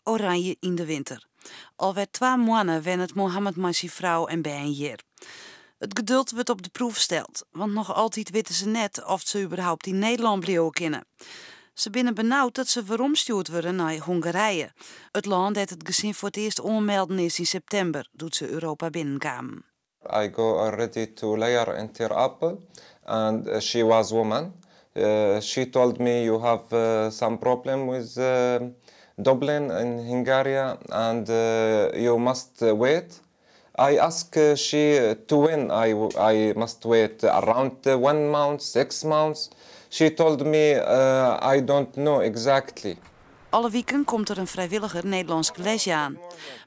Oranje yn de winter. Alwer 2 moanne wennet Mohammed mei syn frou en bern hjir. It geduld wurdt op de proef steld, want noch altyd witte se net oft se überhaupt yn Nederlân bliuwe kinne. Se binne benaud dat se weromstjoerd wurde nei Hongarije, it lân dêr't it gesin foar it earst oanmelden is yn septimber, doe't se Europa binnenkamen. I go already to lawyer in Ter Apel and she was woman. She told me, "You have some problem with Dublin in Hungary and you must wait." I ask she to when I must wait, around one month, 6 months. She told me, "I don't know exactly." Alle wiken komt der in frijwilliger Nederlânsk les jaan.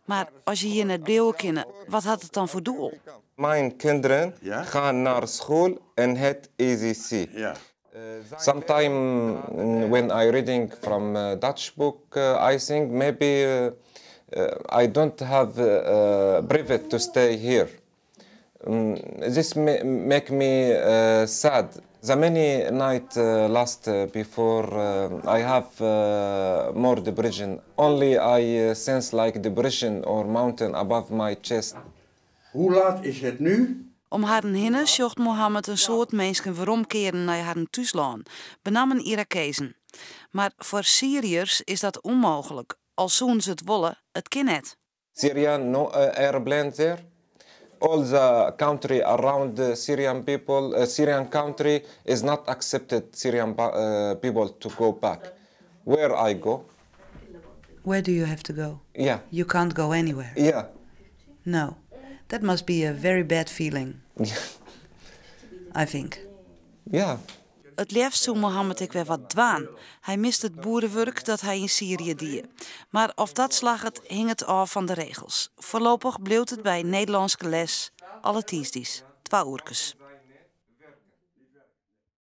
Mar as je hjir net bliuwe kinne, wat hat it dan foar doel? Mijn kinderen Ja? Gaan naar school in het AZC. Sometime when I reading from Dutch book, I think maybe I don't have private to stay here. This make me sad. The many night last before I have more depression. Only I sense like depression or mountain above my chest. Hoe laat is het nu? Om harren hinne sjocht Mohammed in soad minsken weromkearen nei harren thúslân, benammen Irakezen. Mar foar Syriërs is dat ûnmooglik. Al soene se it wolle, it kin net. Syria, no airplane there. All the country around the Syrian people, Syrian country is not accepted Syrian people to go back. Where I go? Where do you have to go? Yeah. You can't go anywhere. Yeah. No. That must be a very bad feeling. I think. Yeah. It leafst soe Mohammed ek wer wat dwaan. Hy mist it boerewurk dat hy yn Syrië die. Mar oft dat slagget, hinget ôf fan de regels. Foarlopich bliuwt it by Nederlânske les alle tiisdeis, 2 oerkes.